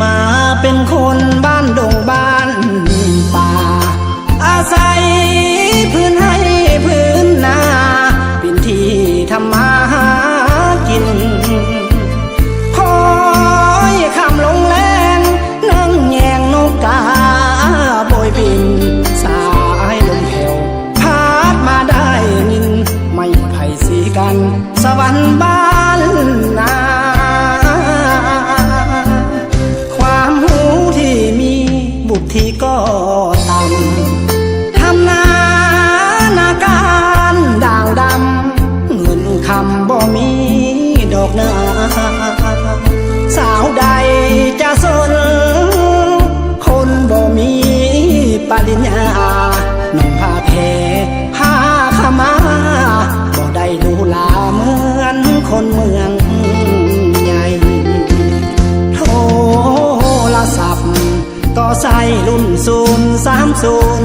ມາເປັນຄົນບ້ານດົງບ້ານປ່າ ອາໄສພື້ນໄຮ່ພື້ນນາ ເປັນທີ່ທຳມາຫາກິນ ຄອຍຄ່ຳລົງແລງ ນັ່ງແຍງນົກກາໂບຍບິນ ສາຍລົມແຜ່ວ ພັດມາໄດ້ຍິນ ໄມ້ໄຜ່ສີກັນ ສະຫວັນບ້ານນາ ຄວາມຮູ້ທີ່ມີ ວຸດທິກໍຕ່ຳ ທຳນານາການດ່າງດຳ ເງິນຄຳບໍ່ມີດອກນາ ສາວໃດຈະສົນ ຄົນບໍ່ມີປະລິນຍາ ນ້ອງພາແຜ່ພາຂະມາ ບໍ່ໄດ້ຫຼູຫຼາເໝືອນຄົນເມືອງໃຫຍ່ ໂທລະສັບກໍໃຊ້ລຸ້ນສູນສາມສູນ